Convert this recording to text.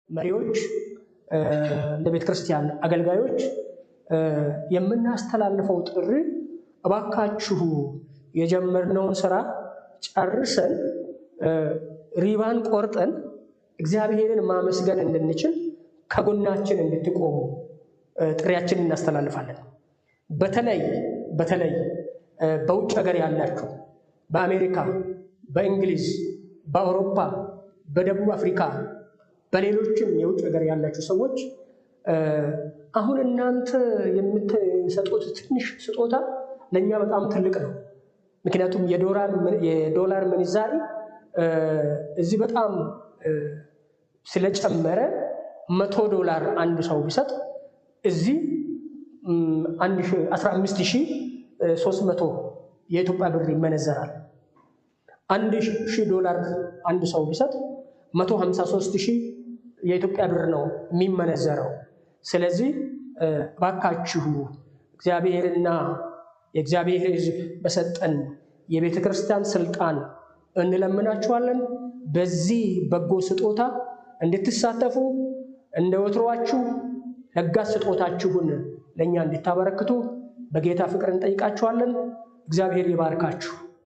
መሪዎች፣ እንደ ቤተ ክርስቲያን አገልጋዮች የምናስተላልፈው ጥሪ እባካችሁ የጀመርነውን ስራ ጨርሰን ሪባን ቆርጠን እግዚአብሔርን ማመስገን እንድንችል ከጎናችን እንድትቆሙ ጥሪያችንን እናስተላልፋለን። በተለይ በተለይ በውጭ ሀገር ያላችሁ በአሜሪካ፣ በእንግሊዝ፣ በአውሮፓ፣ በደቡብ አፍሪካ፣ በሌሎችም የውጭ ሀገር ያላችሁ ሰዎች አሁን እናንተ የምትሰጡት ትንሽ ስጦታ ለእኛ በጣም ትልቅ ነው። ምክንያቱም የዶላር ምንዛሪ እዚህ በጣም ስለጨመረ $100 አንድ ሰው ቢሰጥ እዚህ 15,300 የኢትዮጵያ ብር ይመነዘራል። $1,000 አንድ ሰው ቢሰጥ 153,000 የኢትዮጵያ ብር ነው የሚመነዘረው። ስለዚህ እባካችሁ እግዚአብሔርና የእግዚአብሔር ሕዝብ በሰጠን የቤተ ክርስቲያን ስልጣን እንለምናችኋለን። በዚህ በጎ ስጦታ እንድትሳተፉ እንደ ወትሯችሁ ለጋስ ስጦታችሁን ለእኛ እንድታበረክቱ በጌታ ፍቅር እንጠይቃችኋለን። እግዚአብሔር ይባርካችሁ።